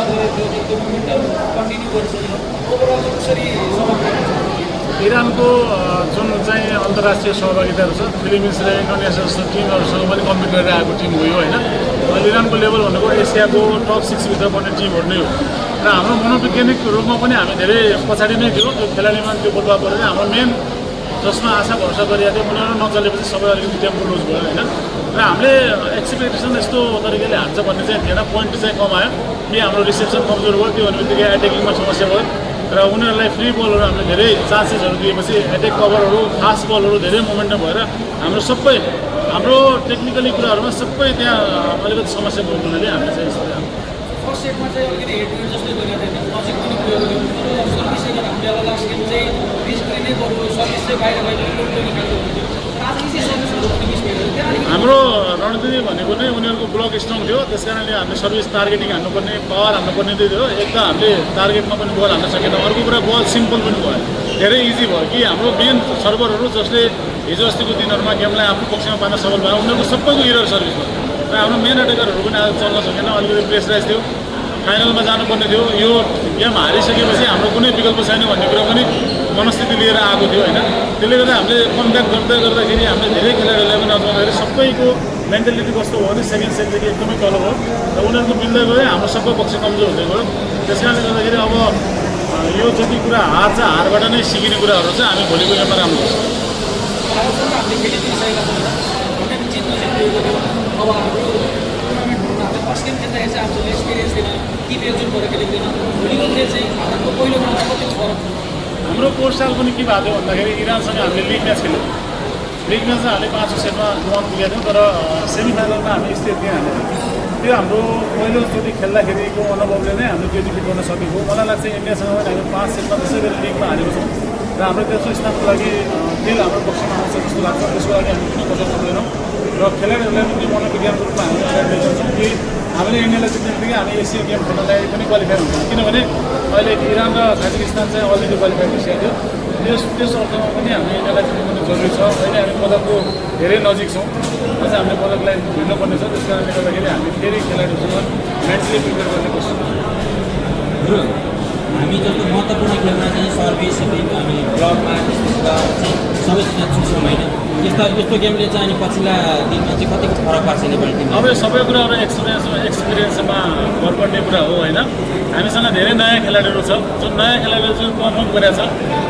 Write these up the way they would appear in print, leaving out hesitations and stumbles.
सुरुवात गरेको थियो त्यो मोमेन्टम कन्टिन्यू गरिसक्यो ओभरअल कसरी इरानको जुन चाहिँ अन्तर्राष्ट्रिय सहभागिताहरू छ फिलिपिन्स र इन्डोनेसिया जस्तो टिमहरूसँग पनि कम्पिट गरेर आएको टिम हो यो होइन। इरानको लेभल भनेको एसियाको टप 6 भित्र पर्ने टिमहरू नै हो र हाम्रो मनोवैज्ञानिक रूपमा पनि हामी धेरै पछाडि नै थियो त्यो खेलाडीमा त्यो बदलाव गरेर हाम्रो मेन जसमा आशा भरोसा गरिरहेको थियो उनीहरू नचलेपछि सबै अलिकति टेम्पो लुज भयो होइन र हामीले एक्सपेक्टेसन यस्तो तरिकाले हान्छ भन्ने चाहिँ थिएन। पोइन्ट चाहिँ कम आयो कि हाम्रो रिसेप्सन कमजोर भयो त्यो भन्ने बित्तिकै एट्याकिङमा समस्या भयो र उनीहरूलाई फ्री बलहरू हामीले धेरै चान्सेसहरू दिएपछि एट्याक कभरहरू फास्ट बलहरू धेरै मोमेन्टम भएर हाम्रो सबै हाम्रो टेक्निकली कुराहरूमा सबै त्यहाँ अलिकति समस्या भएको हुनाले हामीले चाहिँ यस्तो फर्स्ट सेटमा चाहिँ अलिकति हेड जस्तै गरिरहेको थिएन नजिक पनि गयो सर्भिस सेकेन्ड हामीले अब लास्ट गेम चाहिँ रिस्क नै गर्यो सर्भिस चाहिँ बाहिर हाम्रो रणनीति भनेको नै उनीहरूको ब्लक स्ट्रङ थियो त्यस कारणले हामीले सर्भिस टार्गेटिङ हान्नुपर्ने पावर हान्नुपर्ने थियो। एक त हामीले टार्गेटमा पनि बल हान्न सकेन अर्को कुरा बल सिम्पल पनि भयो धेरै इजी भयो कि हाम्रो मेन सर्भरहरू जसले हिजो अस्तिको दिनहरूमा गेमलाई आफ्नो पक्षमा पार्न सफल भयो उनीहरूको सबैको इरर सर्भिस भयो र हाम्रो मेन एटेकरहरू पनि आज चल्न सकेन अलिकति प्रेसराइज थियो फाइनलमा जानुपर्ने थियो यो गेम हारिसकेपछि हाम्रो कुनै विकल्प छैन भन्ने कुरा पनि मनस्थिति लिएर आएको थियो होइन। त्यसले गर्दा हामीले कम्ब्याक गर्दाखेरि हामीले धेरै खेलाडीहरूलाई पनि अझ सबैको मेन्टालिटी कस्तो भयो भने सेकेन्ड सेटदेखि एकदमै तल भयो र उनीहरूको मिल्दै गयो हाम्रो सबै पक्ष कमजोर हुँदै गयो। त्यस कारणले गर्दाखेरि अब यो जति कुरा हार छ हारबाट नै सिकिने कुराहरू चाहिँ हामी भोलिको गेममा राम्रो गर्छौँ। फर्स्ट गेम खेल्दाखेरि चाहिँ आफ्नो एक्सपिरियन्स थिएन कि एकजुट भएर खेलेको थिएन भोलिको खेल चाहिँ हाम्रो पहिलो ग्राउन्डमा कति फरक हाम्रो पोहोर साल पनि के भएको थियो भन्दाखेरि इरानसँग हामीले लिग म्याच खेल्यौँ लिग म्याच चाहिँ हामीले 5 सेटमा ड्र पुगेका थियौँ तर सेमिफाइनलमा हामी स्टेट दिएँ हालेको त्यो हाम्रो पहिलोचोटि खेल्दाखेरिको अनुभवले नै हामीले त्यो डिफिट गर्न सकेको मलाई लाग्छ इन्डियासँग पनि हामी 5 सेटमा त्यसै गरी लिगमा हालेको छौँ र हाम्रो तेस्रो स्थानको लागि खेल हाम्रो पक्षमा आउँछ जस्तो लाग्छ त्यसको लागि हामी कुनै कसर सक्दैनौँ र खेलाडीहरूलाई पनि मनोविज्ञानको रूपमा हामी अगाडि ल्याउँछौँ कि हामीले इन्डियालाई जित्ने बित्तिकै हामी एसियन गेम खेल्नलाई पनि क्वालिफाई हुन्छ किनभने अहिले इरान र ताजिकिस्तान चाहिँ अलरेडी क्वालिफाई भइसकेको थियो त्यस अर्थमा पनि हामी इन्डियालाई जित्नु पनि जरुरी छ। अहिले हामी पदकको धेरै नजिक छौँ अझ हामीले पदकलाई भिड्नुपर्ने छ त्यस कारणले गर्दाखेरि हामी फेरि खेलाडीहरूसँग मेन्टली प्रिपेयर गर्ने कोसिस गर्छौँ। हामी जस्तो महत्त्वपूर्ण खेलमा चाहिँ सर्भिस हामी ब्लकमा चाहिँ सबै चिज चुन्छौँ होइन यस्तो गेमले चाहिँ अनि पछिल्ला दिनमा चाहिँ कतिको फरक पार्छ नेपाली टिममा। अब यो सबै कुराहरू एक्सपिरियन्समा भर पर्ने कुरा हो होइन। हामीसँग धेरै नयाँ खेलाडीहरू छ जुन नयाँ खेलाडीहरू चाहिँ पर्फर्म गरेको छ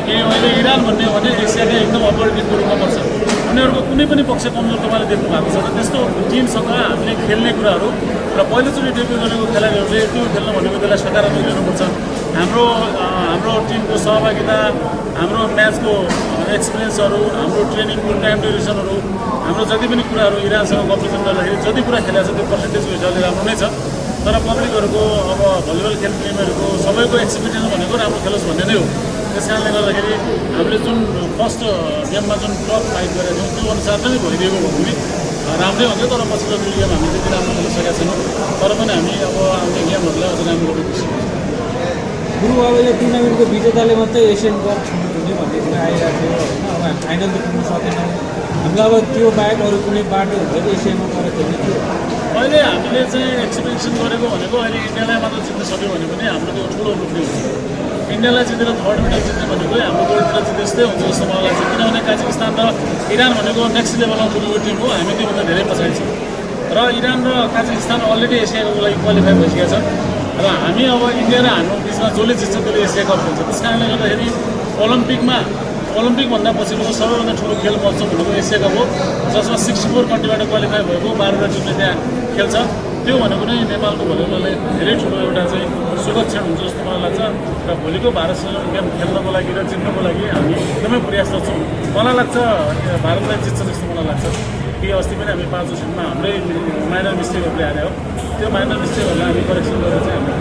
कि अहिले इरान भन्ने हो भने एसियाकै एकदम अपोजिटको रूपमा पर्छ उनीहरूको कुनै पनि पक्ष कमजोर तपाईँले देख्नु भएको छ र त्यस्तो टिमसँग हामीले खेल्ने कुराहरू र पहिलोचोटि डेब्यु गरेको खेलाडीहरूले त्यो खेल्नु भनेको त्यसलाई सकारात्मक लिनुपर्छ। हाम्रो टिमको सहभागिता हाम्रो म्याचको एक्सपिरियन्सहरू हाम्रो ट्रेनिङको टाइम ड्युरेसनहरू हाम्रो जति पनि कुराहरू इरानसँग कम्पिटिसन गर्दाखेरि जति कुरा खेलेको छ त्यो पर्सेन्टेजको हिसाबले राम्रो नै छ तर पब्लिकहरूको अब भलिबल खेल प्रेमीहरूको सबैको एक्सपेक्टेसन भनेको राम्रो खेलोस् भन्ने नै हो। त्यस कारणले गर्दाखेरि हामीले जुन फर्स्ट गेममा जुन टप फाइट गरेका थियौँ त्यो अनुसार नै भइदिएको भयो भने राम्रै हुन्थ्यो तर पछिल्लो दुई गेम हामीले त्यति राम्रो खेल्न सकेका छैनौँ तर पनि हामी अब आउने गेमहरूलाई अझ राम्रो गर्ने कोसिस गर्छौँ। गुरु अब यो टुर्नामेन्टको विजेताले मात्रै एसियन कप छुट्ने भन्ने कुरा आइरहेको थियो होइन अब हामी फाइनल त पुग्न सकेनौँ हामीलाई अब त्यो बाहेक अरू कुनै बाटो हुन्छ एसियामा गएर खेल्ने थियो। अहिले हामीले चाहिँ एक्सपेक्टेसन गरेको भनेको अहिले इन्डियालाई मात्र जित्न सक्यो भने पनि हाम्रो त्यो ठुलो उपलब्धि हुन्छ। इन्डियालाई जितेर थर्ड मेडल जित्ने भनेको हाम्रो गोल्ड मेडल जिते जस्तै हुन्छ जस्तो मलाई लाग्छ किनभने ताजिकिस्तान र इरान भनेको नेक्स्ट लेभलमा पुगेको टिम हो हामी त्योभन्दा धेरै पछाडि छौँ र इरान र ताजिकिस्तान अलरेडी एसियाको लागि क्वालिफाई भइसकेका छ र हामी अब इन्डिया र हाम्रो बिचमा जसले जित्छ त्यसले एसिया कप खेल्छ। त्यस कारणले गर्दाखेरि ओलम्पिकभन्दा पछिल्लो सबैभन्दा ठुलो खेल महोत्सव भनेको एसिया कप हो जसमा 64 कन्ट्रीबाट क्वालिफाई भएको 12 टिमले त्यहाँ खेल्छ त्यो भनेको नै नेपालको भलिबललाई धेरै ठुलो एउटा चाहिँ सुखद क्षण हुन्छ जस्तो मलाई लाग्छ र भोलिको भारतसँग गेम खेल्नको लागि र जित्नको लागि हामी एकदमै प्रयासरत छौँ। मलाई लाग्छ भारतलाई जित्छ जस्तो मलाई लाग्छ कि अस्ति पनि हामी 5 सेटमा हाम्रै माइनर मिस्टेकहरूले हाल्यो त्यो माइनर मिस्टेकहरूलाई हामी करेक्सन गरेर चाहिँ हामी